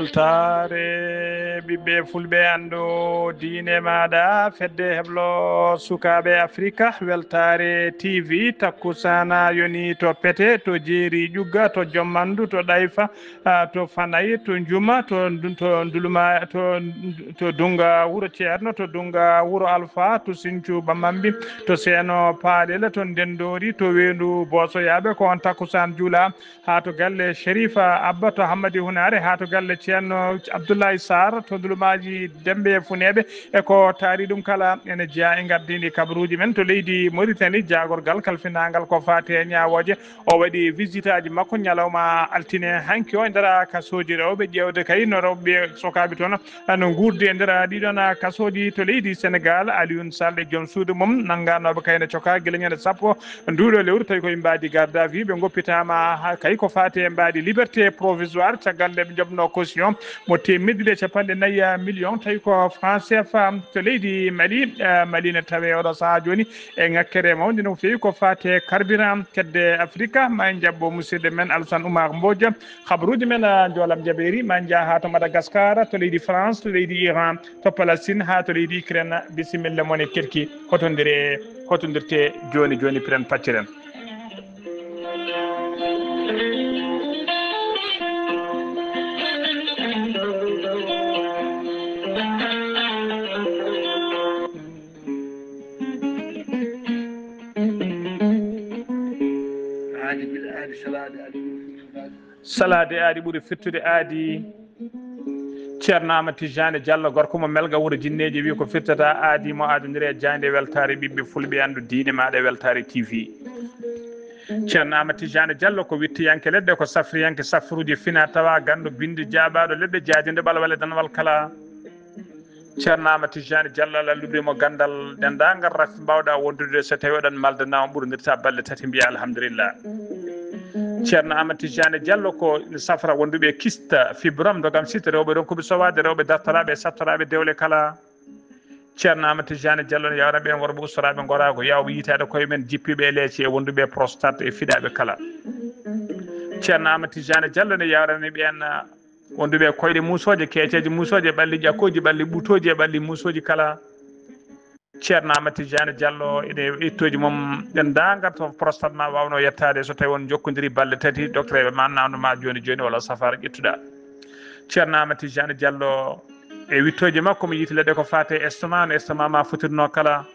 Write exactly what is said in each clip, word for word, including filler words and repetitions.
Weltaare ɓiɓɓe fulɓe, anndu diine maaɗa, fedde heblo sukaaɓe Afrika, weltaare T V, takkusaana yoni to Pete, to Jeeri Ƴugga, to Jommanndu, to Ɗayfa, ah, to Fanay, to Njuma, to Ndu-, to Nduluma, to, to Dunga Wuro Ceerno, to Dunga Wuro Alfa, to Sincu Bamambi, to Seeno Paalel, to Ndendoori, to Weendu Boosoyaaɓe, ko on takkusaan juula. Haa to galle Sherifa Abba to Hammadi Hunaare, haa to galle Ceerno Abdoulaye Sarr to Ndulumaaji Dembe Funeeɓe, e ko taari ɗum kala ene jeyaa e ngardiindi kabaruuji men to leydi Mauritanie, jaagorgal kalfinaangal ko faati e ñaawooje. O waɗi visitaaji makko ñalawma altine hanki o e nder kasooji rewɓe, ƴeewde kay no rewɓe sokaaɓe toon no nguurdi e nder ɗiɗon kasooji to leydi Senegal. Alioune Sall e joom suudu mum nannganooɓe kay ne cokaa gila ñande sappo nduuɗo lewru, tawi koye mbaadi garde à vue, ɓe ngoppitaama haa kay ko faati e mbaadi liberté provisoire, caggal nde ɓe njoɓnoo caution mo teemedde ɗiɗi e capanɗe nayi million, tawi ko franc C F A to leydi Mali. Eh, Mali ne tawee oɗo sahaa jooni e ŋakkere mawnde no feewi ko faati e carburant. Kedde Afrika, ma en njaɓɓo musidɗo men Alassane Oumar Mbodj. Habaruuji men, ah, njoolam jabeeri, ma en njah haa to Madagascar, to leydi France, to leydi Iran, to Palestine, haa to leydi Ukraine. Bisimilla mon e kerki, hotondire, hotondirte jooni jooni, piren pacciren. Aadi bila aadi, salaade aadi ɓuri firtude aadi. Salaade aadi ɓuri firtude aadi. Ceerno Amadou Tidiane Diallo, gorko mo Melga, wuro Jinneeji, wi ko firtata aadi mo aadondiri e jaaynde weltaare ɓiɓɓe fulɓe, anndu diine maaɗa e weltaare T V. Ceerno Amadou Tidiane Diallo ko wittiyanke leɗɗe, ko safriyanke safruuji fina tawa, ganndo binndi jaaɓaaɗo leɗɗe, jaajinde ɓalwale danwal kala. Ceerno Amadou Tidiane Diallo, Allah luɓi mo ganndal denndaangal rafi mbaawɗa wondude, so tawi oɗon maldanaama ɓurndirta balɗe tati, mbiya alhamdulillah. Ceerno Amadou Tidiane Diallo ko safra wonduɓe kista, fibrome, ndogam sita, rewɓe ronkuɓe sowaade, rewɓe dartoraaɓe e sattoraaɓe dewle kala. Ceerno Amadou Tidiane Diallo ne yawra ɓeen worɓe ustoraaɓe ngoraagu, yawɓe yitaade koye men, jippiiɓe e leece, e wonduɓe prostate e fiɗaaɓe kala. Ceerno Amadou Tidiane Diallo ne yawrani ɓeen, ah, wonduɓe koyɗe muusooje, keeceeje muusooje, ɓalli ƴakkooji, ɓalli ɓutooji e ɓalli muusooji kala. Ceerno Amadou Tidiane Diallo ene ittooji mum denndaangal to prostate ma waawnoo yettaade, so tawi on njokkondirii balɗe tati, docteur ma naamndo ma jooni jooni walla safaara ƴettuɗaa. Ceerno Amadou Tidiane Diallo e wittooji makko mo yiiti leɗɗe ko faati e estomac, no estomac ma fotirnoo kala.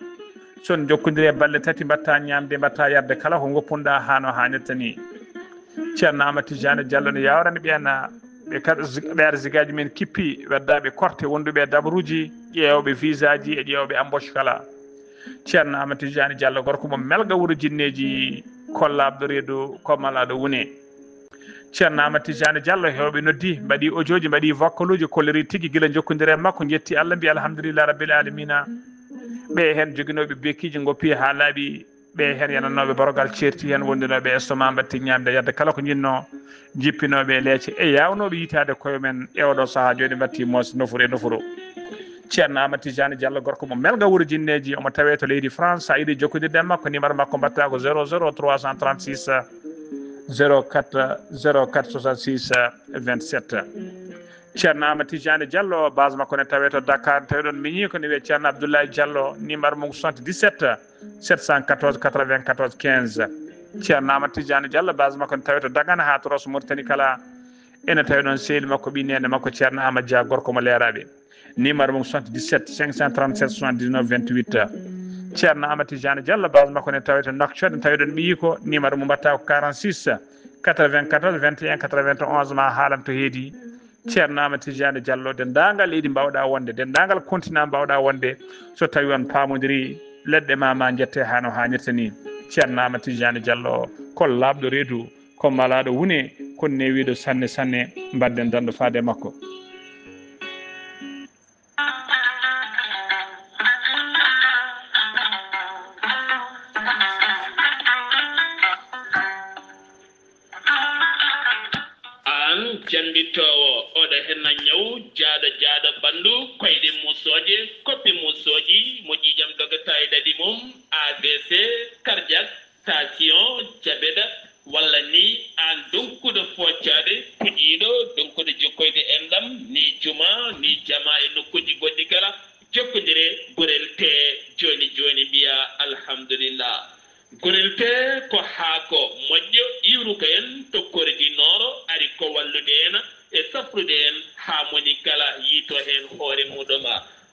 So on njokkondirii e balɗe tati, mbaɗta ñaamde, mbaɗta yarde kala ko ngoppunɗaa haa no haanirta ni. Ceerno Amadou Tidiane Diallo ne yawrani ɓeen, ɓe kar-, ɓe ar zigaaji men kippi, weddaaɓe korte wonduɓe e dabaruuji, ƴeewɓe visaaji e ƴeewɓe embauche kala. Ceerno Amadou Tidiane Diallo, gorko mo Melga, wuro Jinneeji, kollaaɗo reedu, ko malaaɗo wune. Ceerno Amadou Tidiane Diallo, heewɓe noddi, mbaɗi audio ji, mbaɗi vocal uji, kolliri tigi gila njokkondire e makko, njetti Allah, mbi alhamdulillah rabbil alamina. Ɓe heen joginooɓe bekiiji ngoppi haa laaɓi, ɓe heen yananooɓe barogal ceerti heen, wondunooɓe estomac, mbatti ñaamde yadde kala ko njinnoo, jippinooɓe e leece e yaawnooɓe yitaade koye men e oɗo sahaa jooni, mbatti moos nofuru e nofuru. Ceerno Amadou Tidiane Diallo, gorko mo Melga, wuro Jinneeji, omo tawee to leydi France. So a yiɗi jokkondirde e makko, numéro makko mbaɗtaa ko zéro zéro trois cent trente-six, zéro quatre, zéro quatre soixante-six, vingt-sept. Ceerno Amadou Tidiane Diallo, base makko ne tawee to Dakar, tawi ɗon miñi ko ne wiyee Ceerno Abdoulaye Diallo, numéro mum soixante-dix-sept, sept cent quatorze, quatre-vingt-quatorze, quinze. Ceerno Amadou Tidiane Diallo, base makko ne tawee to Dagana haa to Rosso Mauritanie kala. Ene tawi ɗon sehil makko, ɓii neene makko Ceerno Amadou Dia, gorko mo Leeraaɓe. Numéro mum soixante-dix-sept, cinq cent trente-sept, soixante-dix-neuf, vingt-huit. Ceerno Amadou Tidiane Diallo, base makko ne tawee to Nouakchott, tawi ɗon ɓiyi ko, numéro mum mbaɗtaa ko quarante-six, quatre-vingt-quatorze, vingt et un, quatre-vingt-onze, ma haalan to heedi. Ceerno Amadou Tidiane Diallo, denndaangal leydi mbaawɗaa wonde, denndaangal continent mbaawɗaa wonde, so tawi on paamondirii, leɗɗe ma, ma njette haa no haanirta ni. Ceerno Amadou Tidiane Diallo, ko laaɓɗo reedu, ko malaaɗo wune, ko newiiɗo sanne sanne, mbaɗden danɗo faade e makko. Aan jammbitoowo, oɗo henna ñaw, jaaɗo, jaaɗo ɓanndu, koyɗe muusooje, koppi muusooji, mo ƴiiƴam dogata e ɗaɗi mum, A V C, cardiaque, tension, diabète, walla ni aan donkuɗo foocaade, kuƴiiɗo, donkuɗo jokkoyde enɗam, Jama e nokkuuji goɗɗi kala, jokkondire gorel tee jooni jooni, mbiya alhamdulillah. Gorel tee ko haako moƴƴo iwruka en to Kori di Nooro, ari ko wallude en e safrude en haa moni kala yiito heen hoore muuɗum.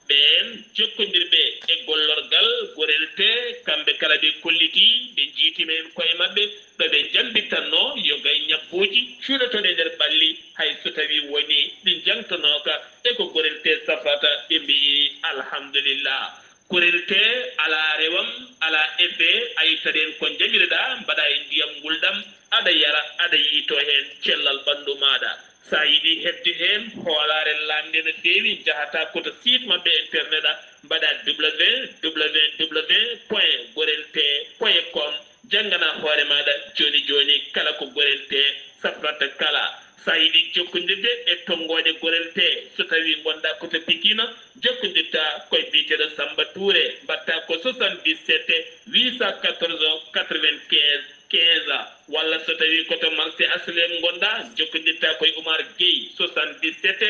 Ɓeen jokkondirɓe e gollorgal gorel tee, kamɓe kala ɓe kollitii, ɓe njiytima en koye maɓɓe, ɗo ɓe jammbitannoo yo gay ñabbuuji cuuɗotooɗi e nder ɓalli, hay so tawii wonii ɗi njaŋtonooka, e ko gorel tee safrata, ɓe mbiyi alhamdulillah. Gorel tee alaa rewam, alaa effet, a ittat heen ko njamirɗaa, mbaɗaa e ndiyam ngulɗam, aɗa yara, aɗa yiito heen cellal ɓanndu maaɗa. So a yiɗi heɓde heen hoolaare laamnde no feewi, njahataa ko to site maɓɓe internet a, mbaɗaa www point gorel tee point com, jannganaa hoore maaɗa jooni jooni kala ko gorel tee safrata kala. So a yiɗi jokkondirde e tonngooɗe gorel tee, so tawii ngonɗaa ko to Pikine, jokkondirtaa ko e biyeteeɗo Samba Touré, mbaɗtaa ko soixante-dix-sept huit cent quatorze quatre-vingt-quinze quinze, walla so tawii ko to marché H L M ngonɗaa, jokkondirtaa ko e Oumar Gueye, soixante-dix-sept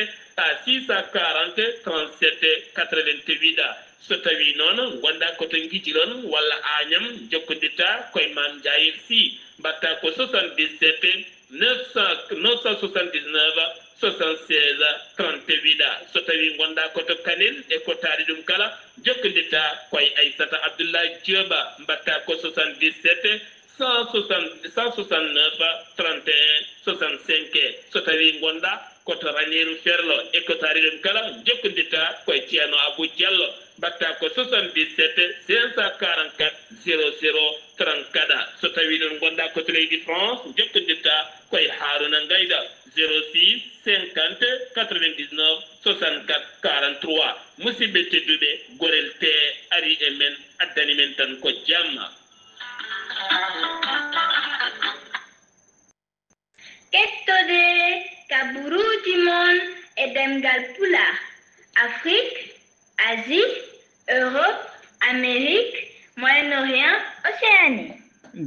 six cent quarante trente-sept quatre-vingt-huit. So tawii noon ngonɗaa ko to Ngijiron walla Aañam, jokkondirtaa ko e Maam Njaayel Sy, mbaɗtaa ko soixante-dix-sept neuf cent, neuf cent soixante-dix-neuf soixante-seize trente-huit. So tawii ngonɗaa ko to Kanel e ko taari ɗum kala, jokkondirtaa ko e Aissata Abdoulaye Diop, mbaɗtaa ko soixante-dix-sept cent soixante, cent soixante-neuf trente et un soixante-cinq. So tawii ngonɗaa ko to Raneeru Ferlo e ko taari ɗum kala, jokkondirtaa ko e Ceerno Abou Diallo, mbaɗtaa ko soixante-dix-sept cinq cent quarante-quatre zéro zéro trente-quatre. So tawii noon ngonɗaa ko to leydi France, jokkondirtaa ko e Haaruna Ngayda, zéro six cinquante quatre-vingt-dix-neuf soixante-quatre quarante-trois. Musidɓe tedduɓe, gorel tee ari e men, addani men tan ko jamma. Kettode kaburuuji mon e ɗemngal Pulaar, Afrik, Asie, Europe, Amérique, Moyen-Orient, Océanie.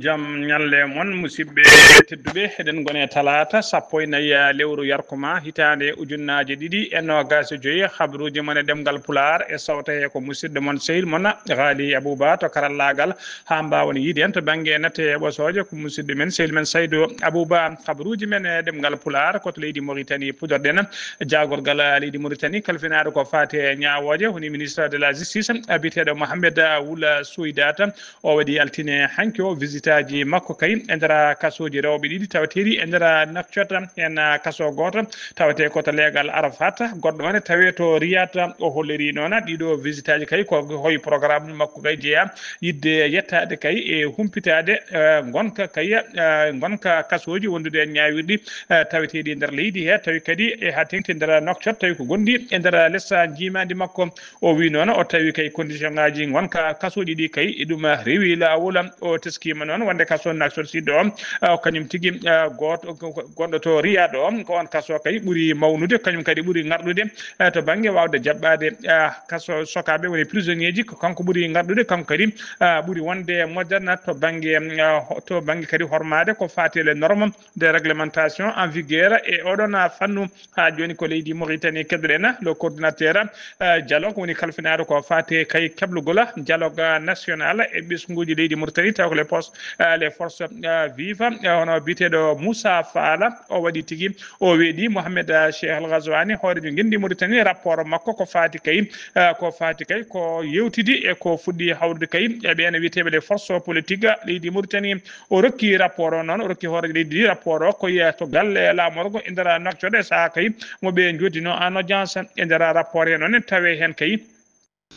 Jam ñalle mon, musidɓe tedduɓe. Eɗen ngoni e talaata sappo e nayi lewru yarkuma, hitaande ujunnaaje ɗiɗi e noogaas e joyi. Habruuji mon e ɗemngal Pulaar e sawta he ko musidɗo mon, sehil mon Ghali Abouba to karallaagal, haa mbaawen yiide en to bannge natte e ɓosooje, ko musidɗo men, sehil men Saydu Abouba. Habruuji men e ɗemngal Pulaar ko to leydi Mauritanie puɗɗorɗen. Jaagorgal leydi Mauritanie kalfinaaɗo ko faati e ñaawooje, woni ministre de la justice, biyeteeɗo Mohamed Wula Suydata. O waɗi altine hanki o visitaaji makko kay e nder kasooji rewɓe ɗiɗi tawateeɗi e nder Nouakchott, heen kaso gooto tawetee ko to leegal Arafat, goɗɗo o ne tawee to Riyad. O holliri noon ɗiɗo visitaaji kay ko hoy programme makko kay jeyaa, yiɗde yettaade kay e humpitaade, eh, ngonka kay, eh, ngonka kasooji wondude e ñaawirɗi, eh, taweteeɗi e nder leydi he, tawi kadi e haa teŋti nder Nouakchott, tawi ko gonɗi e nder les njiimaandi makko. O wii noon o tawi kay condition ngaaji ngonka kasooji ɗi kay e ɗum rewi laawol. O teskiima noon wonde kaso Nouakchott Sud o, ah, kañum tigi, ah, gooto, ko, ko, gonɗo to Riyad o, ko on kaso kay ɓuri mawnude, kañum kadi ɓuri ŋarɗude, eh, to bannge waawde jaɓɓaade, ah, kaso sokaaɓe, woni prisonnier ji, ko kanko ɓuri ŋarɗude, kanko kadi, ah, ɓuri wonde moderne to bannge, ah, ho-, to bannge kadi hormaade ko faati e les normes de réglementation en vigueur e oɗon fannu. Haa jooni ko leydi Mauritanie keɗoɗen, le coordinateur, eh, dialogue woni kalfinaaɗo ko faati kay keblugol dialogue national e ɓesnguuji leydi Mauritanie, taw ko les forces, eh, les forces, eh, vives, eh, hono biyeteeɗo Moussa Fall, o waɗi tigi, o weeɗi Mohamed, eh, Cheikh Al Ghazouani, hooreejo ngenndi Mauritanie, rapport makko ko faati kay, eh, ko faati kay ko yewtidi e ko fuɗɗi hawrude kay e ɓeen wiyeteeɓe les forces politiques leydi Mauritanie. O rokki rapport o noon, o rokki hooreejo leydi ndi rapport o ko yiya to galle laamorgo e nder Nouakchott e sahaa kay mo ɓe njoddino en audience. E nder rapport he noon, en tawe heen kay,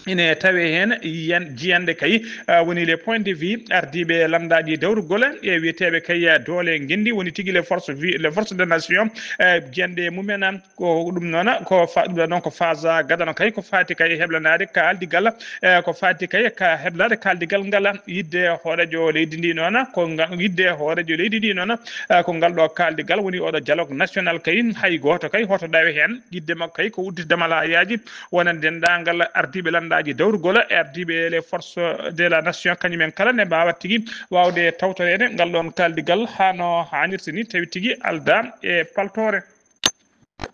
ine tawe heen yiyan-, jiyanɗe kay, ah, woni les points de vue ardiiɓe lanndaaji dawrugol e wiyeteeɓe kay, ah, doole ngenndi, woni tigi les forces vi-, les forces de nation, eh, jiyanɗe mumen. Ko ɗum noon, ko fa-, ɗum ɗo noon ko phase gadano kay, ko faati kay e heblanaade kaaldigal, eh, ko faati kay e ka heblanaade kaaldigal ngal. Yiɗde hooreejo leydi ndi noon, ko nga-, yiɗde hooreejo leydi ndi noon, eh, ko ngal ɗo kaaldigal woni oɗo dialogue national kay, hay gooto kay hoto ɗawe heen. Yiɗde makko kay ko udditde malaayaaji wonande denndaangal ardiiɓe lanndaaji dawrugol e ardiiɓe les forces de la nation, kañumen kala ne mbaawa tigi waawde tawtoreede ngal ɗoon kaaldigal haa no haanirta ni, tawi tigi aldaa e paltoore.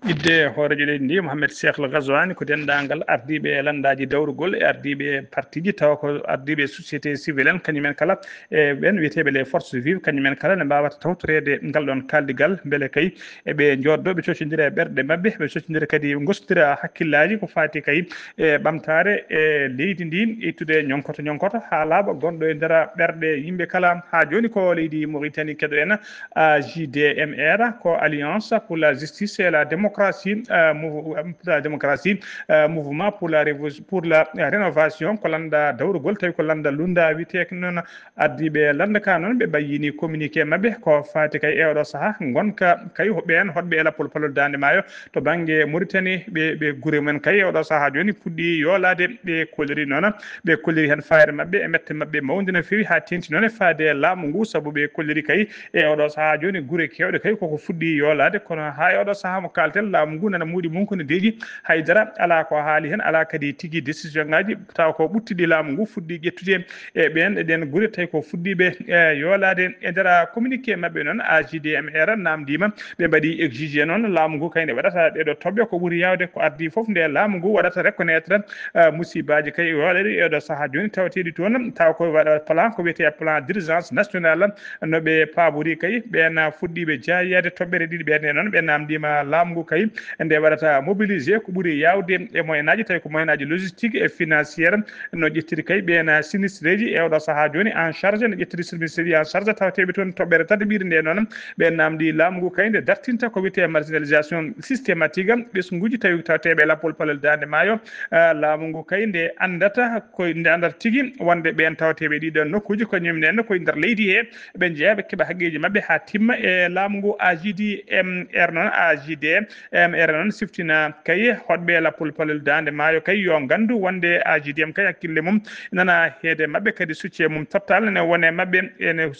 Idde hooreejo leydi ndi, Mohamed Cheikh El Ghazouani, ko denndaangal ardiiɓe e lanndaaji dawrugol e ardiiɓe e partiiji, tawa ko ardiiɓe e société civile en, kañumen kala e ɓeen wiyeteeɓe les forces vives, kañumen kala ne mbaawata tawtoreede ngal ɗoon kaaldigal, mbele kay e ɓe njooddoo, ɓe cocondira e ɓerɗe maɓɓe, ɓe cocondira kadi, ngostondira hakkillaaji ko faati kay e ɓamtaare e leydi ndi, ittude ñonkoto ñonkoto haa laaɓa gonɗo e nder ɓerɗe yimɓe kala. Haa jooni ko leydi Mauritanie keɗoɗen, A J D M R, ko Alliance pour la Justice et la Démocratie, euh, mouv-, pour la démocratie, euh, Mouvement pour la Révo-, pour la Rénovation, ko lannda dawrugol, tawi ko lannda lunda wiyetee noon. Ardiiɓe lannda ka noon, ɓe mbayyini communiqué maɓɓe ko faati kay e oɗo sahaa, ngonka kay ho-, ɓeen hoɗɓe e lappol palol Daande Maayo to bannge Mauritanie, ɓe, ɓe gure mumen kay e oɗo sahaa jooni puɗɗi yoolaade. Ɓe kolliri noon, ɓe kolliri heen faayre maɓɓe e mette maɓɓe mawde no feewi, haa teeŋti noon e faade e laamu ngu, sabu ɓe kolliri kay e oɗo sahaa jooni gure keewɗe kay koko fuɗɗi yoolaade, kono haa e oɗo sahaa mo kaalten, laamu ngu nana muuɗi mum ko no deeƴi, haydara alaa ko haali heen, alaa kadi tigi décision ngaji, tawa ko ɓuttiɗi laamu ngu fuɗɗi ƴettude e ɓeen, e ɗeen gure, tawi ko fuɗɗiiɓe e yoolaade. E nder communiqué maɓɓe noon, A J D M R naamndiima, ɓe mbaɗi exigé noon laamu ngu kay nde waɗata ɗeɗo toɓɓe, ko ɓuri yaawde ko ardii fof nde laamu ngu waɗata reconnaître, eh, musiibaaji kay yoolaɗi e oɗo sahaa jooni tawateeɗi toon, tawa ko waɗa plan ko wiyetee plan d'urgence national, no ɓe paabori kay, ɓeen fuɗɗiiɓe jaayeede toɓɓere ɗiɗi ɓeen. Nde noon ɓe naamndiima laamu ngu kay nde waɗata mobilisé ko ɓuri yaawde e moyen aji, tawi ko moyen aji logistique et financière, no ƴettiri kay ɓeen sinistré ji e oɗo sahaa jooni en charge, no ƴettiri sinistré ji en charge tawateeɓe toon toɓɓere tataɓiire. Nde noon ɓe naamndi laamu ngu kay nde dartinta ko wiyetee marginalisation systématique ɓesnguuji tawi tawateeɓe e lappol palol Daande Maayo. Ah, laamu ngu kay nde anndata ko, nde anndata tigi wonde ɓeen tawateeɓe ɗiɗo nokkuuji ko ñum nen koye nder leydi he, ɓe njeeya ɓe keɓa haqqeeji maɓɓe haa timma. E laamu ngu A J D M R noon, A J D M R noon siftina kay hoɗɓe lappol palol Daande Maayo kay yo nganndu wonde A J D M kay hakkille mum nana heede maɓɓe, kadi soutien mum total ne wone maɓɓe, ene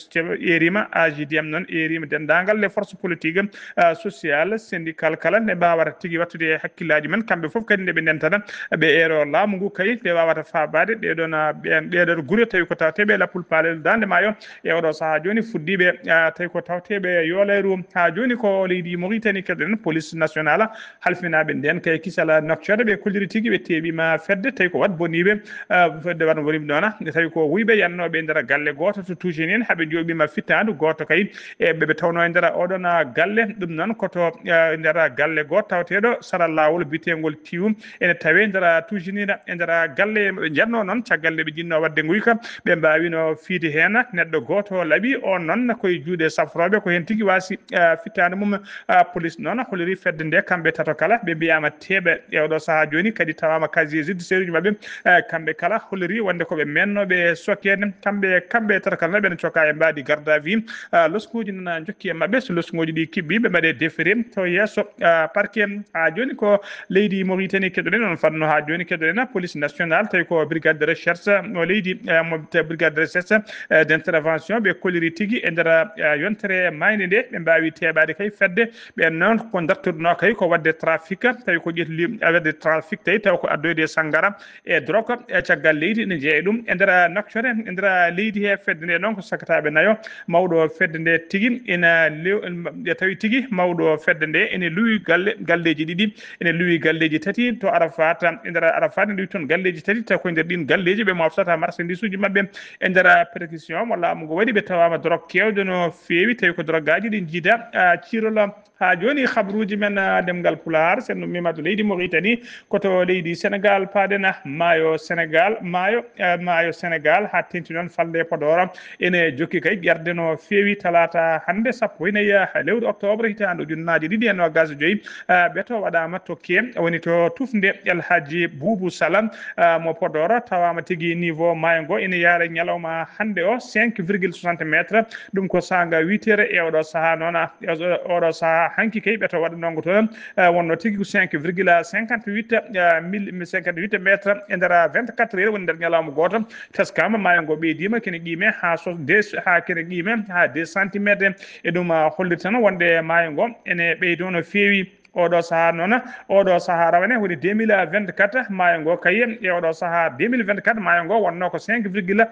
eerima A J D M noon, eerima denndaangal les forces politiques, ah, sociales, syndicales kala ne mbaawata tigi wattude e hakkillaaji men, kamɓe fof kadi nde ɓe ndentata ɓe eero laamu ngu kay nde waawata faabaade ɗee ɗoon, ah, ɓeen, ɗee ɗoon gure tawi ko tawateeɓe e lappol palol Daande Maayo e oɗo sahaa jooni fuɗɗiiɓe, ah, tawi ko tawateeɓe e yoolayru. Haa jooni ko leydi Mauritanie keɗoɗen, police nationale halfinaaɓe ndeen kay kisal nokkeede ɓe kolliri tigi ɓe teeɓiima fedde tawi ko waɗ boniiɓe, ah, fedde waɗ boniiɓe noon, tawi ko wuyɓe yannooɓe e nder galle gooto to Toujinine, haa ɓe njooɓiima fittaandu gooto kay e ɓe ɓe tawnoo e nder oɗon, ah, galle. Ɗum noon ko to, ah, nder galle gooto tawateeɗo sara laawol biyeteengol Tiw ene tawee nder Toujinine, e nder galle maɓɓe njannoo noon, caggal nde ɓe njinnoo waɗde nguyka, ɓe mbaawino fiyde heen neɗɗo gooto laɓi, oon noon ko e juuɗe safrooɓe, ko heen tigi waasi, ah, fittaandu mum. Ah, police noon holliri fedde nde, kamɓe tato kala, ɓe mbiyaama teeɓe e oɗo sahaa jooni, kadi tawaama casier judiciaire uji maɓɓe, ah, kamɓe kala holliri wonde ko ɓe meennooɓe sokkeede, kamɓe, kamɓe tato kala ɓe cokaa e mbaadi garde à vue. Ah, loskuuji nana njokki e maɓɓe, so loskuuji ɗi kiɓɓi, ɓe mbaɗe déféré to yeeso, ah, parquet. Haa jooni ko leydi Mauritanie keɗoɗen, on fanno haa jooni keɗoɗen police nationale, tawi ko brigade de recherche mo leydi, eh, mo te-, brigade de recherche, eh, d'intervention, ɓe kolliri tigi e nder, eh, yontere maayde nde, ɓe mbaawi teeɓaade kay fedde. Ɓeen noon ko dartornoo kay ko waɗde trafic, tawi ko ƴetli, eh, waɗde trafic, tawi taw ko addoyde e sanngara e drogue e caggal leydi, ene jeeya ɗum e nder nakkere, e nder leydi he. Fedde nde noon ko sakataaɓe nayo, mawɗo fedde nde tigi ina lew-, e tawi tigi mawɗo fedde nde ene luwi galle, galleeji ɗiɗi, ene luwi galleeji tati to Arafat. E nder Arafat ene luwi toon galleeji tati, tawi ko e nder ɗiin galleeji ɓe moftata marchandise uji maɓɓe. E nder perquisition mo laamu ngu waɗi, ɓe tawaama drogue keewɗo no feewi, tawi ko drogue aji ɗi njiida, ah, ciirola. Haa jooni, habruuji men, ah, ɗemngal Pulaar, sen nummiima to leydi Mauritanie, ko to leydi Senegaal paaɗen, ah, maayo Senegaal, maayo, eh, maayo Senegaal, haa teeŋti noon falnde Podor, ene jokki kay ƴerde no feewi. Talaata hannde, sappo e nayi, ah, lewru oktoobre, hitaande ujunnaaje ɗiɗi e noogaas e joy, ah, ɓeto waɗaama to Kee, woni to tufnde El Hadji Boubou Sala, ah, mo Podor, tawaama tigi niveau maayo ngo ene yaara ñalawma hannde o cinq virgule soixante mètres. Ɗum ko saanga huit heures e oɗo sahaa noon, ah, e oɗo sahaa hanki kay ɓeto waɗanoo ngo toon, eh, wonnoo tigi ko cinq virgule cinquante-huit, eh, mille, cinquante-huit mètres e nder vingt-quatre heures, woni nder ñalawma gooto. Teskaama maayo ngo ɓeydiima kene qiime haa so-, des-, haa kene qiime haa deux centimètres. E ɗum, ah, holliri tan wonde maayo ngo ene ɓeydoo no feewi. Oɗo sahaa noon, oɗo sahaa rawane woni deux mille vingt-quatre, maayo ngo kayi e oɗo sahaa deux mille vingt-quatre, maayo ngo wonno ko cinq virgule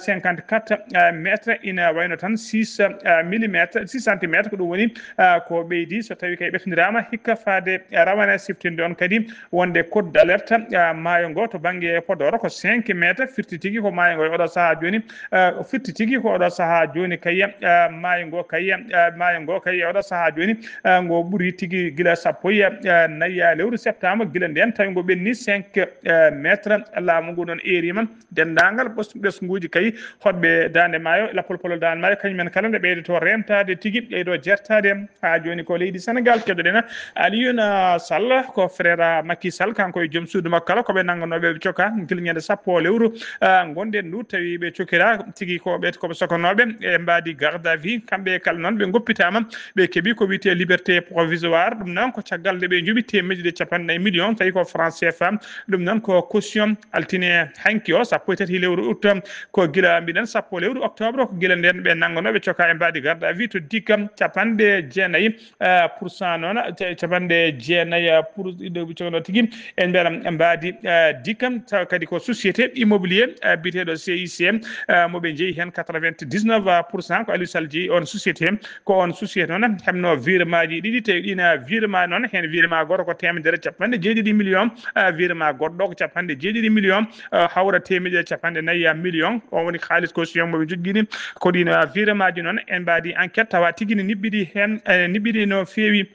cinquante-quatre métre, ina wayno tan six millimètre, six centimètre, ko ɗum woni, ah, ko ɓeydi so tawi kay ɓetondiraama hikka faade rawane siftinde on kadi wonde code d'alerte, ah, maayo ngo to bannge Podor ko cinq métre, firti tigi ko maayo ngo e oɗo sahaa jooni, ah, firti tigi ko oɗo sahaa jooni kay, ah, maayo ngo kay, ah, maayo ngo kay e oɗo sahaa jooni, ah, ngo ɓuri tigi gila sappo e, ah, nayi, ah, lewru septembre, gila ndeen tawi ngo ɓenni cinq, ah, métre. Laamu ngu noon eeriima denndaangal ɓes-, ɓesnguuji kay hoɗɓe Daande Maayo, lappol polol Daande Maayo, kañum en kala nde ɓeydoto reentaade tigi, ɓeydo jertaade. Haa jooni ko leydi Senegaal, keɗoɗen Alioune Sall, ko frère Macky Sall, kanko e joom suudu makko kala, ko ɓe nannganooɓe ɓe coka gila ñande sappo lewru, ah, ngonɗen ndu, tawi ɓe cokira tigi ko ɓe, ko ɓe sokanooɓe e mbaadi garde à vue. Kamɓe kala noon ɓe ngoppitaama, ɓe keɓi ko wiyetee liberté provisoire, ɗum noon ko caggal nde ɓe njoɓi teemedde ɗiɗi e capanɗe nayi million, tawi ko franc C F A, ɗum noon ko caution. Altine hanki o, sappo e tati lewru août, ko gila mbiɗen sappo lewru octobre, ko gila ndeen ɓe nannganooɓe coka e mbaadi garde à vue to dikkam capanɗe jeenayi, eh, pour cent noon, ca-, capanɗe jeenayi, eh, pour, ɗo ɓe cogno tigi, en mbiyata mbaadi, eh, dikkam, tawa kadi ko société immobilier, eh, biyeteeɗo C I C, eh, mo ɓe njeyi heen quatre-vingt-dix-neuf pour cent, ko Aliou Sall jeyi on société. Ko on société noon heɓno virement ji ɗiɗi, tawi ɗina virement noon, heen virement gooto ko teemedere capanɗe jeeɗiɗi million, ah, virement goɗɗo ko capanɗe jeeɗiɗi million, ah, hawra teemedere capanɗe nayi million. O woni kaalis ko siyon mo ɓe joggini. Ko ɗino, ah, virement ji noon en mbaadi enquête tawa tigi ne niɓɓiɗi heen, eh, niɓɓiɗi no feewi.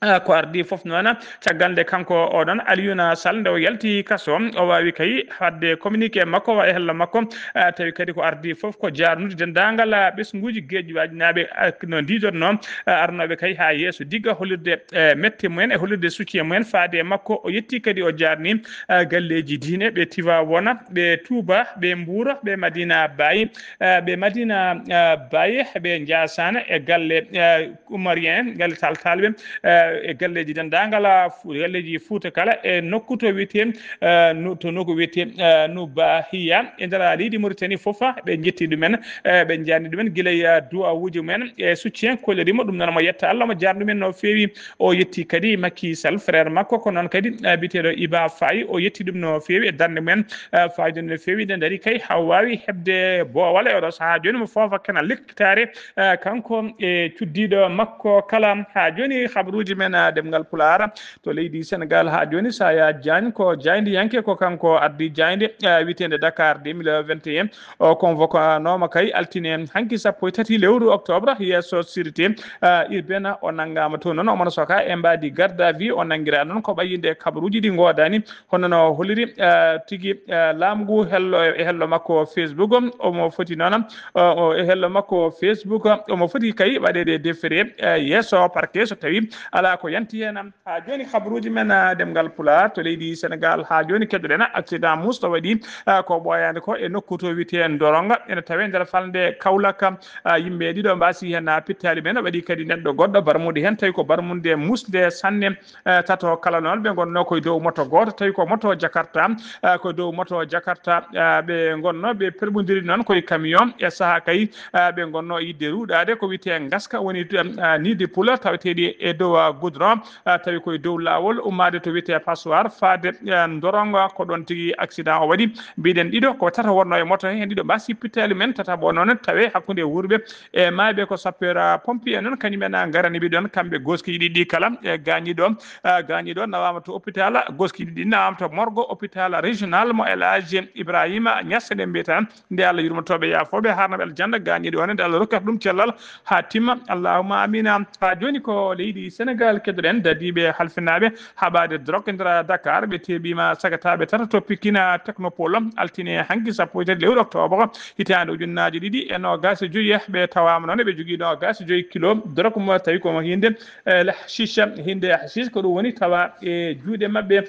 Ah, ko ardii fof noon, caggal nde kanko oɗon Alioune Sall nde o yalti kaso, o waawi kay waɗde communiqué makko e hello makko, ah, tawi kadi ko ardii fof ko jaarnude denndaangal, ah, ɓesnguuji geeƴuwaaji naaɓe, ah, no ndiidotnoo, ah, arnooɓe kay haa yeeso digga hollirde, eh, mette mumen e hollirde soutien mumen faade e makko. O yetti kadi o jaarni, ah, galleeji diine, ɓe Tivaouane, ɓe Touba, ɓe Mbour, ɓe Madina Baye, eh, ɓe Madina, eh, Baye, ɓe Ndiassane e galle, eh, Umarien, galle Tall Talɓe, eh, e galleeji denndaangal, ah, fu-, galleeji Fuuta kala, e nokku to wiyetee, eh, no, to nokku wiyetee, eh, Nubahiya, e nder leydi Mauritanie fof, ɓe njetti ɗumen, eh, ɓe njaarni ɗumen gila e, ah, duwawuuji mumen e soutien kolliri mo. Ɗum noon mo yetta Allah, mo jaarni ɗumen no feewi. O yetti kadi Macky Sall, frère makko, ko noon kadi, eh, biyeteeɗo Iba Faye, o yetti ɗum no feewi e darnde mumen, eh, faayiida no feewi. Nde darii kay haa waawi heɓde boowal e oɗo sahaa jooni mo foofa kena lekkitaare, eh, kanko e cuddiiɗo makko kala. Haa jooni habaruuji men, ah, ɗemngal Pulaar to leydi Senegaal haa jooni, Saya Diagne ko jaayndiyanke, ko kanko ardii jaaynde, eh, wiyeteende Dakar deux mille vingt et un. O convoquanooma kay altine hanki sappo e tati lewru octobre yeeso sûreté, ah, urbaine. O nanngaama toon noon, omo sokaa e mbaadi garde à vue. O nanngiraa noon ko ɓayyinde kabaruuji ɗi ngoodaani, hono no holliri, ah, tigi, ah, laamu ngu hello, e hello makko Facebook. Omo foti noon, ah, o, e hello makko Facebook, omo foti kay waɗeede déféré, ah, yeeso parquet so tawi alaa ko yanti heen. Haa jooni, habaruuji men, ah, ɗemngal Pulaar to leydi Senegaal. Haa jooni, keɗoɗen accident mus ɗo waɗi, ah, ko ɓooyaani ko e nokku to wiyetee Ndoronga, ene tawee nder falnde Kaolack. Ah, yimɓe ɗiɗo mbaasi heen, ah, pittaali men. Waɗi kadi neɗɗo goɗɗo barmude heen, tawi ko barmunde musnde sanne. Ah, tato kala noon ɓe ngonnoo ko e dow moto gooto, tawi ko moto Jakarta, ah, ko e dow moto Jakarta, ah, ɓe ngonnoo, ɓe pelɓondiri noon ko e camion. E sahaa kay, ah, ɓe ngonnoo yiɗde ruuɗaade ko wiyetee ngaska, woni, ah, niidi pula taweteeɗi e dow, ah, goudron. Ah, tawi koye dow laawol ummaade to wiyetee Passoire faade, ah, Ndoronga, ko ɗoon tigi accident o waɗi. Mbiɗen ɗiɗo ko tato wonnoo e moto he, heen ɗiɗo mbaasi pittaali men, tataɓo noon tawee hakkunde wuurɓe e maayɓe. Ko sapeur, ah, pompier noon, kañum en, ah, ngarani ɓe ɗoon, kamɓe gooskiiji ɗiɗi kala. E gaañiiɗo, ah, gaañiiɗo nawaama to hôpital, gooskiiji ɗiɗi nawaama to morgue hôpital régional mo El Hadji Ibrahima Niass, eɗen mbiyata nde Allah yurmotooɓe, yaafooɓe, haarnooɓe aljanna. Gaañiiɗo o ne, nde Allah rokkata ɗum cellal haa timma. Allahumma amina. Haa jooni ko leydi Senegaal keɗoɗen, dadiiɓe halfinaaɓe haɓaade drogue e nder Dakar, ɓe teeɓiima sagataaɓe tata to Pikine Technopole, altine hanki sappo e tati lewru octobre, hitaande ujunnaaje ɗiɗi e noogaas e joyi. Ɓe tawaama noon, ɓe jogii noogaas e joyi kilo drogue mo tawi ko mo hiinde, eh, le hashish, hiinde hashish, ko ɗum woni tawa e juuɗe maɓɓe.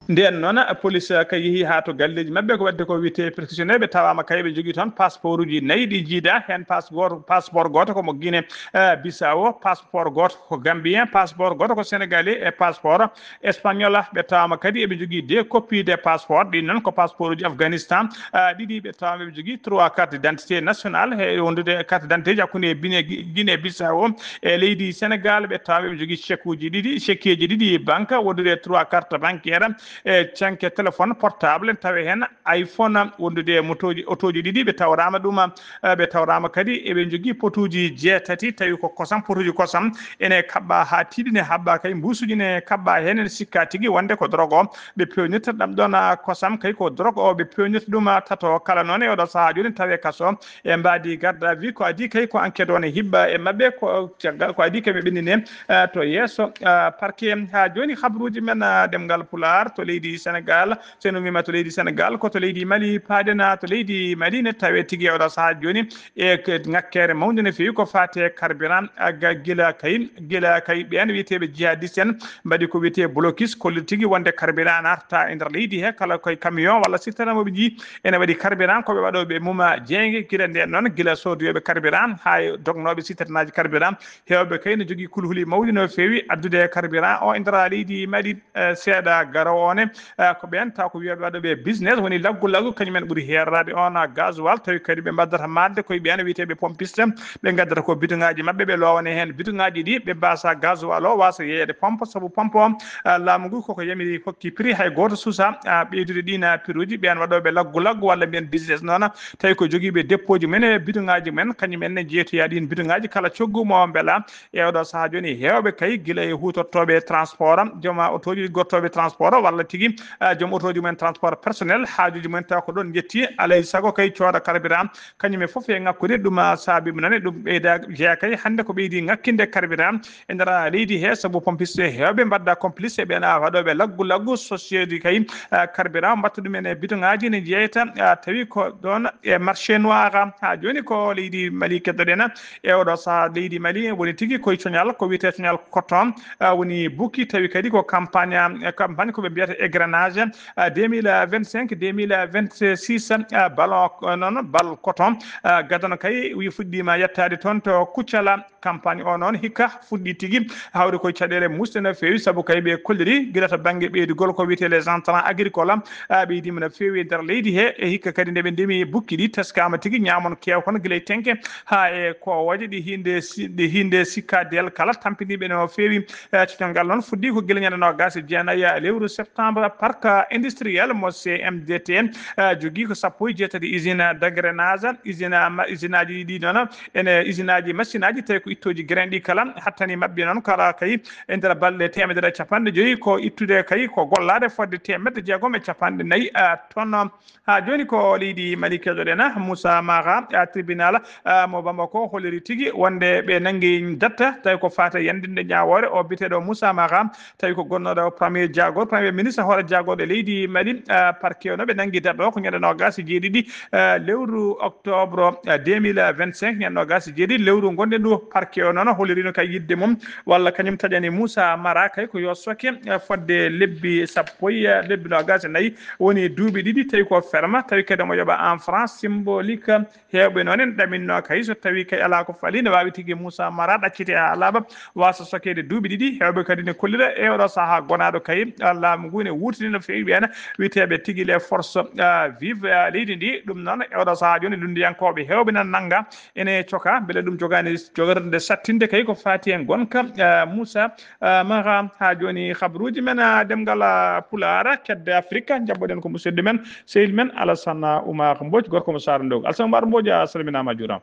Ndeen noon, police ka yehi haa to galleeji maɓɓe, ko waɗde ko wiyetee perquisitionnaire, ɓe tawaama kay ɓe njogii toon passeport uji nayi ɗi njiidaa, heen passeport, passeport gooto ko mo Guinée, eh, Bissau, passeport gooto ko Gambien, passeport gooto ko Sénégalais, e passeport Espagnol. Ɓe tawaama kadi eɓe njogii deux copies de passeport, ɗin noon ko passeport uji Afghanistan, eh, ɗiɗi. Ɓe tawaama eɓe njogii trois carte d'identité nationale, e wondude carte d'identité ji hakkunde Bine-, Guinée Bissau e leydi Sénégal. Ɓe tawaama eɓe njogii chèque uji ɗiɗi, chèque eji ɗiɗi banque, wondude trois carte bancaire, e canke téléphone portable, tawi heen iPhone, wondude e motooji, otooji ɗiɗi, ɓe tawraama ɗum, eh, ɓe tawraama kadi eɓe njogii potuuji jeetati, tawi ko kosam, potuuji kosam ene kaɓɓaa haa tiiɗi, ne haɓɓaa kay, mbuusuuji ne kaɓɓaa heen, ene sikkaa tigi wonde ko drogue o ɓe peewnirta. Ɗam ɗoon, ah, kosam kay ko drogue o ɓe peewnirta ɗum, ah, tato kala. Noon e oɗo sahaa jooni tawi kaso e mbaadi garde à vue. Ko adii kay ko enquête o ne hiɓɓa e maɓɓe, ko caggal, ko adii kay ɓe ɓennine, eh, to yeeso, eh, parquet. Haa jooni, habruuji men, eh, ɗemngal Pulaar to leydi Sénégal. So en ummiima to leydi Sénégal, ko to leydi Mali paaɗen, to leydi Mali ne tawee tigi e oɗo sahaa jooni e ke-, ŋakkeere mawnde no feewi ko faati e carburant, aga gila kay, gila kay ɓeen wiyeteeɓe jihadiste en mbaɗi ko wiyetee blocus, kolli tigi wonde carburant naatata e nder leydi he, kala koye camion walla citerne mo ɓe njii ene waɗi carburant, ko ɓe waɗooɓe mum jeeynge. Gila ndeen noon, gila soodooɓe carburant haa e dognooɓe citernaaji carburant, heewɓe kay no njogii kulhuli mawɗi no feewi addude carburant o e nder leydi Mali, eh, seeɗa garoowo o ne, eh, ko ɓeen taw ko wiyooɓe waɗooɓe business, woni laggu laggu, kañum en ɓuri heeroraade on, ah, gasoil, tawi kadi ɓe mbaddata maatde koye ɓeen wiyeteeɓe pompiste, ɓe ngaddata ko biduŋaaji maɓɓe, ɓe loowane heen biduŋaaji ɗi, ɓe mbaasa gasoil o waasa yeeyeede pompe, sabu pompe o, ah, laamu ngu koko yamiri hokki prix, hay gooto suusaa, ah, ɓeydude ɗiin, ah, prix uji. Ɓeen waɗooɓe laggu laggu walla mbiyen business noon, tawi ko jogiiɓe dépôt ji mum en e biduŋaaji mum en, kañum en ne jeytoya ɗiin biduŋaaji, kala coggu mo mbela. E oɗo sahaa jooni, heewɓe kay, gila e huutortooɓe transport, jooma otooji liggortooɓe transport, walla tigi, ah, joom otooji mumen transport personnel, haajuuji mumen taw ko ɗoon njetti, alay sago kay cooda carburant, kañum e fof e ŋakkude. Ɗum, ah, saabi mo nane, ɗum ɓeyda jeya kay. Hannde ko ɓeydi ŋakkinde carburant e nder leydi he, sabu pompiste heewɓe mbaɗda complice e ɓeen, ah, waɗooɓe laggu laggu, société kay, ah, carburant, mbatta ɗum en e biduŋaaji ne jeyta, ah, tawi ko ɗoon e marché noir. Haa jooni ko leydi Mali keddoɗen, e oɗo sahaa leydi Mali woni tigi koye coñal, ko wiyetee coñal coton, ah, woni bukki, tawi kadi ko campagne, ah, campagne ko ɓe mbiyata égrenage, ah, deux mille vingt-cinq, deux mille vingt-six, ah, ballon, ah, noon bal coton, ah, gadano kay wi fuɗɗiima yettaade toon to Kuccala. Campagne o noon hikka fuɗɗii tigi, hawri koye caɗeele muusɗe no feewi, sabu kay ɓe kolliri gila to bannge ɓeydugol ko wiyetee les intrants agricoles, ah, ɓeydiima no feewi e nder leydi he. E hikka kadi nde ɓe ndemi bukki ɗi, teskaama tigi ñaamon keew kon gila e tenke haa e kowooje ɗi hiinde si-, ɗi hiinde sikka del kala tampiniiɓe no feewi. Eh, coccal ngal noon fuɗɗii ko gila ñande noogaas e jeenayi lewru septembre, parc industriel mo C M D T, eh, jogii ko sappo e jeetati usine d'engrenage, usine ma-, usine aji ɗi noon, ene usine aji machine aji, tawi ko ittooji grain ɗi kala hattani maɓɓe noon, kala kay e nder balɗe teemedere e capanɗe joyi ko ittude kay ko gollaade fodde teemedde jeegom e capanɗe nayi, eh, tonnes. Haa jooni ko leydi Mali keɗoɗen, Moussa Mara, ah, tribunal, ah, mo Bamako holliri tigi wonde ɓe nanngi datta, tawi ko faati e yanndinde ñaawoore o biyeteeɗo Moussa Mara, tawi ko gonnooɗo premier jaagorɗo, premier ministre hoore jaagorɗo e leydi Mali, ah, parquet o no ɓe nanngi datta o ko ñande noogaas e jeeɗiɗi, ah, lewru octobre, ah, deux mille vingt-cinq, ñande noogaas e jeeɗiɗi lewru ngonɗen ndu. Parquet o noon holliriino kay yiɗde mum walla kañum taƴani Moussa Mara kay ko yo soke, ah, fodde lebbi sappo e, ah, lebbi noogaas e nayi, woni duuɓi ɗiɗi, tawi ko ferme, tawi kadi omo yoɓa en franc symbolique. Heewɓe noon en ɗaminno kay, so tawi kay alaa ko fali, ne waawi tigi Moussa Mara ɗaccite haa laaɓa, waasa sokeede duuɓi ɗiɗi. Heewɓe kadi ne kollira e oɗo sahaa gonaaɗo kay, ah, laamu ngu ne wuurtini no feewi ɓeen wiyeteeɓe tigi les forces, ah, vives, ah, leydi ndi. Ɗum noon e oɗo sahaa jooni lunndiyankooɓe heewɓe nan nannga ene coka, mbele ɗum jogaani jogorde sattinde kay ko faati e ngonka, ah, Moussa Ah, Maha, haa jooni, habruuji men, ah, ɗemngal, ah, Pulaar, kedde Afrik, njaɓɓoɗen ko musidɗo men, sehil men, Alassane Oumar Mbodj, gorko mo Saare Ndongo. Alassane Oumar Mbodj, a salminaama, a juuraama.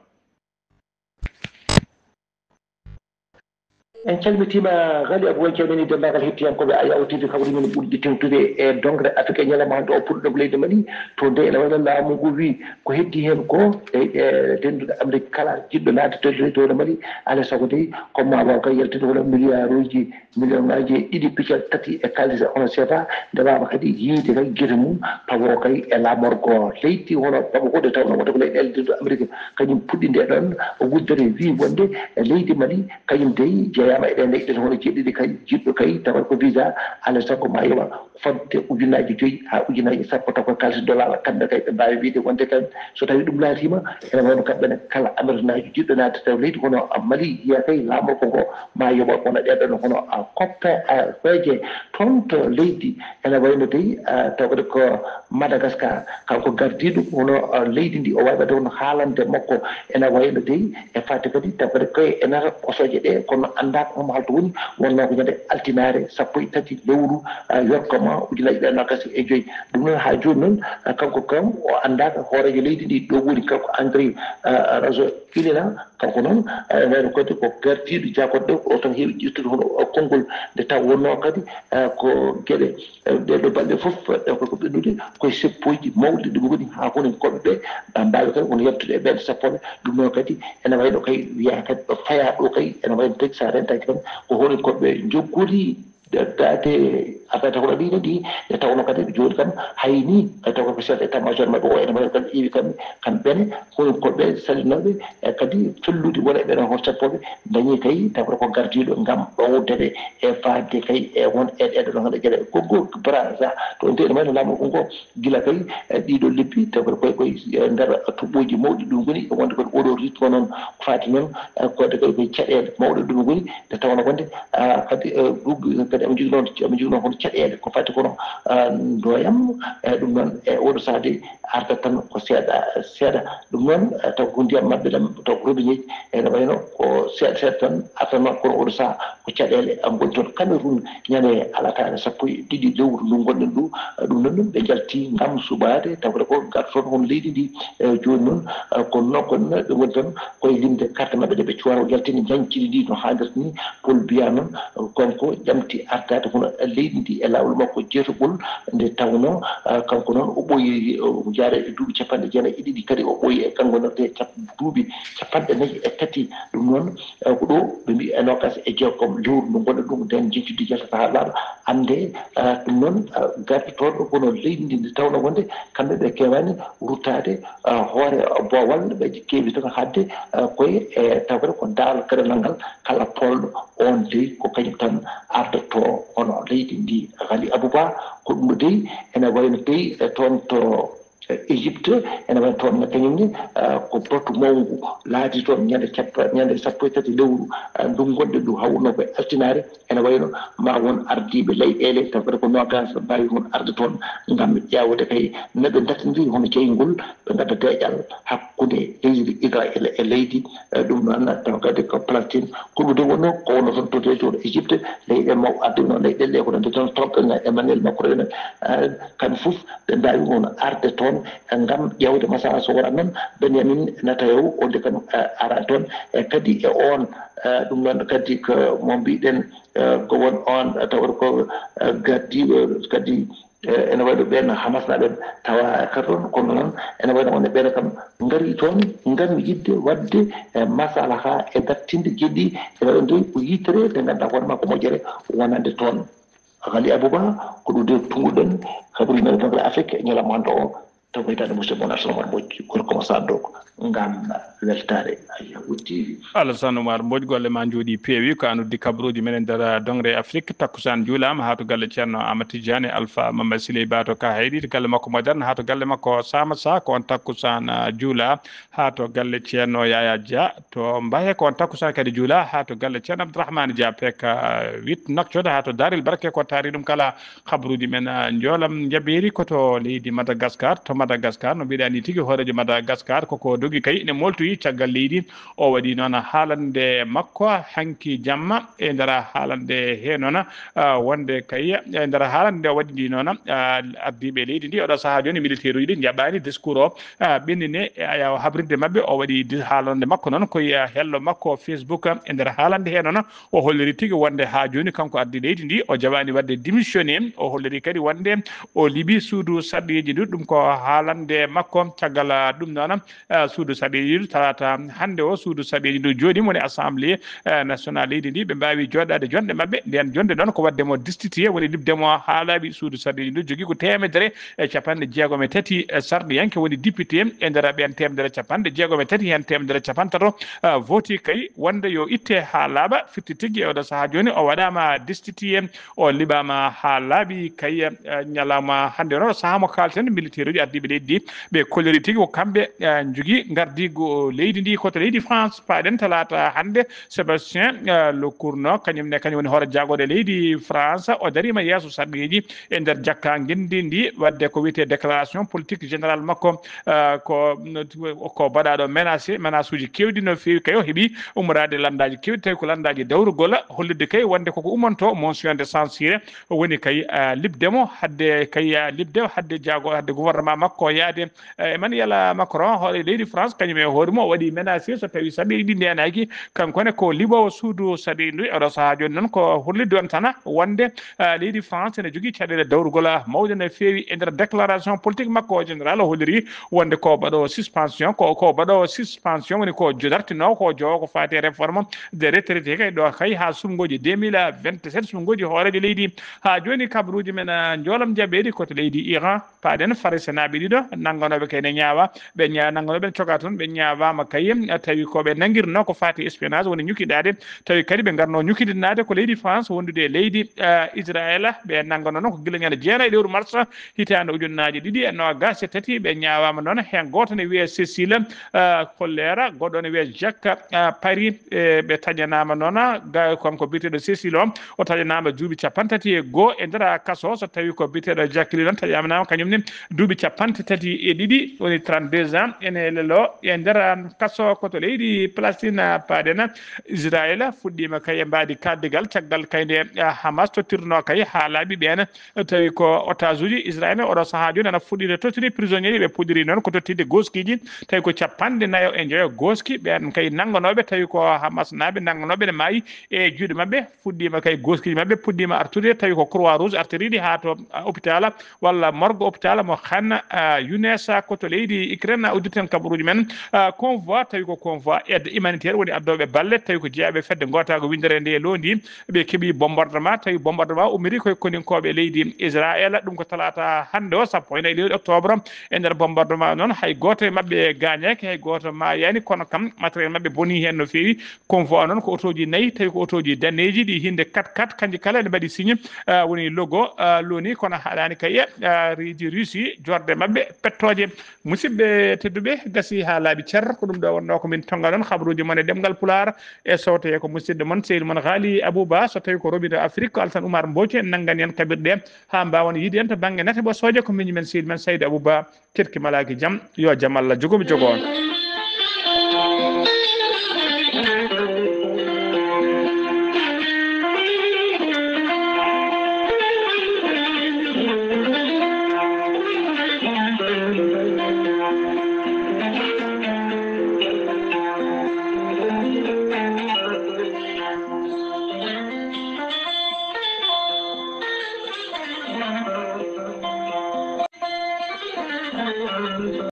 En calmitiima, Ghali Abou, en calminii denndaangal hettiyankooɓe Ayaw T V, kabri men ɓurɗi tewtude e doŋre Afrik e ñalawma hannde o, puɗɗoɗo leydi Mali, to nde ene wayno laamu ngu wi ko heddi heen ko, e, e dennduɗo Amrik kala jiɗɗo naatde to leydi Mali, alaa sago dey, comme ma waaw kay yaltude wona milliarduuji Million ngaji ɗiɗi piccal tati e kaalis hono sefa, ndewaama kadi yiide kay gite mum, tawo kay e laamorgo leydi hono Bamako, nde tawnoo wonde ko leyɗeele dendu Amerik kañum puɗɗi nde ɗon wuddere, wi wonde leydi Mali kañum dey jeyaama e ɗe leyɗeele hono jeeɗiɗi kay, jiɗɗo kay tawat ko visa, alaa sago ma yoɓa fodde ujunnaaji joyi haa ujunnaaji sappo, taw ko kaalis dollar, kamɓe kay ɓe mbaawi wiyde wonde kay so tawii ɗum laatiima, ene wayno kamɓe ne kala Ameriknaajo jiɗɗo naatde taw leydi hono Mali, yiya kay laamorgo ngo ma yoɓa wona ɗeɗon hono, a, koppe, a, peeje toon to leydi, ene wayno dey, a, taw kadi ko Madagascar, kanko gardiiɗo hono, a, leydi ndi, o waawi waɗde hono haalande makko, ene wayno dey, e fati kadi taw kadi koye enata ɓosooje ɗe, kono anndaaka homo halto woni, wonnoo ko ñande altinaare sappo e tati lewru, a, yorkoma ujunaaji ɗiɗi e noogas e joyi. Ɗum noon haa jooni noon, a, kanko kam o anndaaka hooreejo leydi ndi ɗo woni, kanko Andry, a, Rajoelina, kanko noon, a, ene wayno kadi ko gardiiɗo jaakoɗe ɗe, o tan heewi ƴettude hono, a, konngol nde taw wonnoo kadi, a, ko geɗe, a, ɗee ɗo balɗe fof, a, ko, ko ɓennude koye seppoji mawɗi ɗum ngoni haa hono koɓe ɓe, a, mbaawi kadi won yaltude e ɓeen sappoɓe. Ɗum noon kadi ene wayno kay wiyaa kadi ɗo fayaa ɗo kay ene wayno tagi so a rentaaki tan ko hono koɓe njoggori daade affaire taw ɗiɗi ɗi, nde tawnoo kadi jooni kam hayni, e taw ko chef état major maɓɓe o ene wayno kam ƴeewi kam, kamɓe ne hono koɓe sallinooɓe, e kadi fellude wona e ɓeen hono sappoɓe dañi kay taw ko gardiiɗo ngam ɗowde ɓe e faade kay e won e ɗeɗo ɗo ngannduɗaa geɗe ko go Brazza to nde ene wayno laamu ko ngo gila kay, e ɗiɗo lebbi taw koye koye, e nder toɓɓooji mawɗi ɗum ngoni e wonde koye oɗo rythme noon ko faati noon, e koyde koye koye caɗeele mawɗe ɗum ngoni nde tawno wonde, a, kadi, e, ɗum kadi aɓe njogino aɓe njogino hono caɗeele ko faati kono, a, ndoyam, e ɗum noon e oɗo sahaa de arta tan ko seeɗa seeɗa. Ɗum noon, e, taw ko ndiyam maɓɓe ɗam taw ko robinet ene wayno ko seeɗa seeɗa tan arta noon kono oɗo sahaa ko caɗeele ngoni toon Cameroun ñande alataane sappo e ɗiɗi lewru ndu ngonɗen ndu. Ɗum noon ɓe njalti ngam suɓaade tawde ko gartoon hono leydi ndi. E, jooni noon, e, kono noon kono ɓe ngoni tan koye limde carte maɓɓe ɗe ɓe cuwata o yaltini njanciri ndi no haanirta ni. Paul Biya noon, e, kanko ƴamti artaade hono leydi ndi e laawol makko jeetogol nde tawnoo, e, kanko noon o ɓooyi o jaare e duuɓi capanɗe jeenayi e ɗiɗi kadi o ɓooyi e kanngonorde cap- duuɓi capanɗe nayi e tati. Ɗum noon, e, ko ɗo ɓe mbi e noogas e jeegom lewru ndu ngonɗen ɗum nden jincudi yaltata haa laaɓa annde, e, ɗum noon, e, gartotooɗo kono leydi ndi nde tawnoo wonde kamɓe ɓe keewaani ruttaade, e, hoore boowal ɓe keewi tan haɗde, e, koye e tawde ko daal kadi nanngal kala poolɗo on dey ko kañum tan ardotoo hono leydi ndi. Ghali Abouba ko ɗum ɗo dey ene wayno dey, e, toon to Égypte, ene wayi toon ne kañum ne, ah, ko batu mawngu laati toon ñande cappa-, ñande sappo e tati lewru, ah, ndu ngonɗen ndu hawno ko e altinaare, ene wayno ma won ardiiɓe leyɗeele, taw kadi ko noogaas mbaawi won arde toon ngam ƴeewde kay no ɓe dartindiri hono jeyngol, ɓe ngadda deeƴal hakkunde leydi Israel e leydi, eh, ɗum noon taw kadi ko Palestine, ko ɗum de wonno, ko wonno toon to deejo Égypte, leyɗe maw adde no leyɗe ɗe ko nande toon Trump en Emmanuel Macron en, eh, kamɓe fof ɓe mbaawi won arde toon, eh, ngam ƴeewde masala so wonaa noon Benjamin Netanyahu, o de kam, eh, ara toon, e kadi e oon, eh, ɗum noon kadi ko mo mbiɗen, eh, ko won oon, eh, tawata ko, eh, gardiiɗo kadi, eh, ene waɗi ɓeen Hamas naɓe tawa kadi toon, kono noon ene waɗi wonde ɓeen kam ngari toon ngam yiɗde waɗde, eh, masalaha e dartinde geɗi, ene waɗi nde ko yitere nde ngannduɗaa hoore makko moƴƴere wonande toon. Ghali Abouba, ko ɗum de tunnguɗen kabaruuji men Bangla Afrique, ñalawma hannde o, taw ko hitaande musidɗo mon Alassane Oumar Mbodj, gorko mo Saddok, ngam weltaare Ayyawo T V. Alassane Oumar Mbodj, golle ma njooɗi peewi, ko an uddi kabaruuji men e nder Dongre Afrique. Takkusaan juulaama haa to galle Ceerno Amadou Tidiane, Alpha Mama Siley Ba to Kahaydi, to galle makko Moderne, haa to galle makko Samassa, ko on takkusaan, ah, juula. Haa to galle Ceerno Yaya Dia to Mbaye, ko on takkusaan kadi juula. Haa to galle Ceerno Abdourahmane Dia, P K huit Nouakchott, haa to Darel Barke, ko taari ɗum kala. Kabaruuji men, ah, njoolam njabeeri ko to leydi Madagascar. To Madagascar, no mbiɗa ni tigi, hooreejo Madagascar koko dogi kay ene moltoyi caggal leydi. O waɗi noon haalande makko hanki jamma e nder haalande he noon, ah, wonde kay e nder haalande o waɗi ndi noon, ah, ardiiɓe leydi ndi oɗo sahaa jooni militaire uji ɗi njaɓaani discours o, ah, ɓennine, eh, aya o habride maɓɓe, o waɗi di-, haalande makko noon koye, ah, hello makko Facebook, ah, e nder haalande he noon, o holliri tigi wonde haa jooni kanko ardi leydi ndi, o jaɓaani waɗde démissionné, o holliri kadi wonde o liɓi suudu sarɗiiji ndu, ɗum ko haalande makko caggal, ah, ɗum noon, ah, suudu sarɗiiji ndu. Talaata hannde o, suudu sarɗiiji ndu jooɗiima, woni Assemblée, eh, nationale leydi ndi, ɓe mbaawi jooɗaade jonde maɓɓe. Nden jonde noon ko waɗde mo destitué, woni liɓde mo haa laaɓi. Suudu sarɗiiji ndu jogii ko teemedere e capanɗe jeegom e tati, eh, sarɗiyanke, woni député e nder ɓeen teemedere capanɗe jeegom e tati, heen teemedere capantato, eh, voti kay wonde yo itte haa laaɓa. Firti tigi e oɗo sahaa jooni o waɗaama destitué, o liɓaama haa laaɓi kay, eh, ñalawma hannde o, sahaa mo kaalten, militaire uji ardiiɓe leydi ndi, ɓe kolliri tigi ko kamɓe, eh, njogii ngardiigu leydi ndi. Ko to leydi France, paaɗen talaata hannde, Sébastien, eh, Lecornu, kañum ne, kañum woni hoore jaagorɗe leydi France, o dariima yeeso sarɗiiji e nder jakka ngenndi ndi, waɗde ko wiyetee déclaration politique générale makko, eh, ko, ko baɗaaɗo menacé, menace uji keewɗi no feewi, kay o heɓi ummoraade lanndaaji keewɗi, tawi ko lanndaaji dawrugol, hollirde kay wonde koko ummanto motion de censure, woni kay, eh, liɓde mo, hadde kay, eh, liɓde, hadde jaago, hadde gouvernement makko yaade, eh, Emmanuel Macron, hoore leydi France, kañum e hoore mum o waɗi menacé, so tawi sarɗiiji ɗi ndeenaaki, kanko ne ko liɓoowo suudu sarɗiiji ndu. E oɗo sahaa jooni noon ko hollirde on tan wonde, eh, leydi France ene jogii caɗeele dawrugol mawɗe no feewi e nder déclaration politique makko o général, o holliri wonde ko baɗoowo suspension, ko, ko baɗoowo suspension woni ko jo-, dartinoowo ko jowo ko faati e réforme des retraités kay ɗo kay haa suɓngooji deux mille vingt-sept, suɓngooji hooreejo leydi. Haa jooni kabaruuji men, eh, njoolam jaɓeeɗi ko to leydi Iran. Paaɗen Faransenaaɓe ɗiɗo nannganooɓe kay ne ñaawa, ɓe ñaa-, nannganooɓe ne cogaa toon, ɓe ñaawaama kay, tawi ko ɓe nanngirnoo ko faati espionnage, woni ñukidaade, tawi kadi ɓe ngarnoo ñukidinaade ko leydi France wondude e leydi, eh, Israel. Ɓe nannganoo noon ko gila ñande jeenayi lewru mars hitaande ujunnaaji ɗiɗi e noogaas e tati, ɓe ñaawaama noon, heen gooto ne wiyee Cécile, eh, Collère, goɗɗo ne wiyee Jacques, eh, Paris, e ɓe taƴanaama noon, ga-, kanko biyeteeɗo Cécile o, o taƴanaama duuɓi capanɗe tati e goo e nder kaso, so tawi ko biyeteeɗo Jacqueline on taƴanaama kañum ne duuɓi capanɗe tati e ɗiɗi, woni trente-deux ans, ene lelo e nder kaso ko to leydi Palestine. Paaɗen Israel fuɗɗiima kay e mbaadi kaddigal caggal kay nde, ah, Hamas tottirnoo kay haa laaɓi ɓeen, tawi ko otage uji Israel oɗo sahaa jooni ana fuɗɗiino tottude prisonnier ji, ɓe puɗɗiri noon ko tottide gooskiiji, tawi ko capanɗe nayo e njoyo gooski ɓeen kay nannganooɓe, tawi ko Hamas naaɓe nannganooɓe ne maayi e juuɗe maɓɓe. Fuɗɗiima kay gooskiiji maɓɓe puɗɗiima artude, tawi ko Croix Rouge artiriɗi haa to, ah, hôpital walla morgue hôpital mo Khan, ah, Younes ko to leydi Ukraine. Uddirten kabaruuji men, ah, convoi, tawi ko convoi aide humanitaire woni addooɓe balle, tawi ko jeyaaɓe fedde ngootaago winndere nde londi, ɓe keɓi bombardement, tawi bombardement ummiri koye koninkooɓe leydi Israel. Ɗum ko talaata hannde o, sappo e nayi lewru octobre. E nder bombardement noon, hay gooto e maɓɓe gaañaaki, hay gooto maayaani, kono kam matériel maɓɓe bonii heen no feewi. Convoi noon ko otooji nayi, tawi ko otooji daneeji, ɗi hinnde quatre quatre, kanji kala ene mbaɗi signe, ah, woni logo, ah, loni, kono haɗaani kay, ah, leydi Russie, jorde maɓɓe pettooje. Musidɓe tedduɓe, gasi haa laaɓi cer, ko ɗum ɗo wonnoo ko min tonnga ɗon kabaruuji mon e ɗemngal Pulaar, e sowtoye ko musidɗo mon, sehil mon Haali Abouba. So tawi ko roɓiiɗo Afrik, ko Alsan Oumar Mbooce nanngani en kaɓirɗe haa mbaawen yiide en to bannge nate ɓosooje, ko miñi men, sehil men Saydu Abouba. Keɗki malaaki jam, yo jam Allah jogo mi jogo on.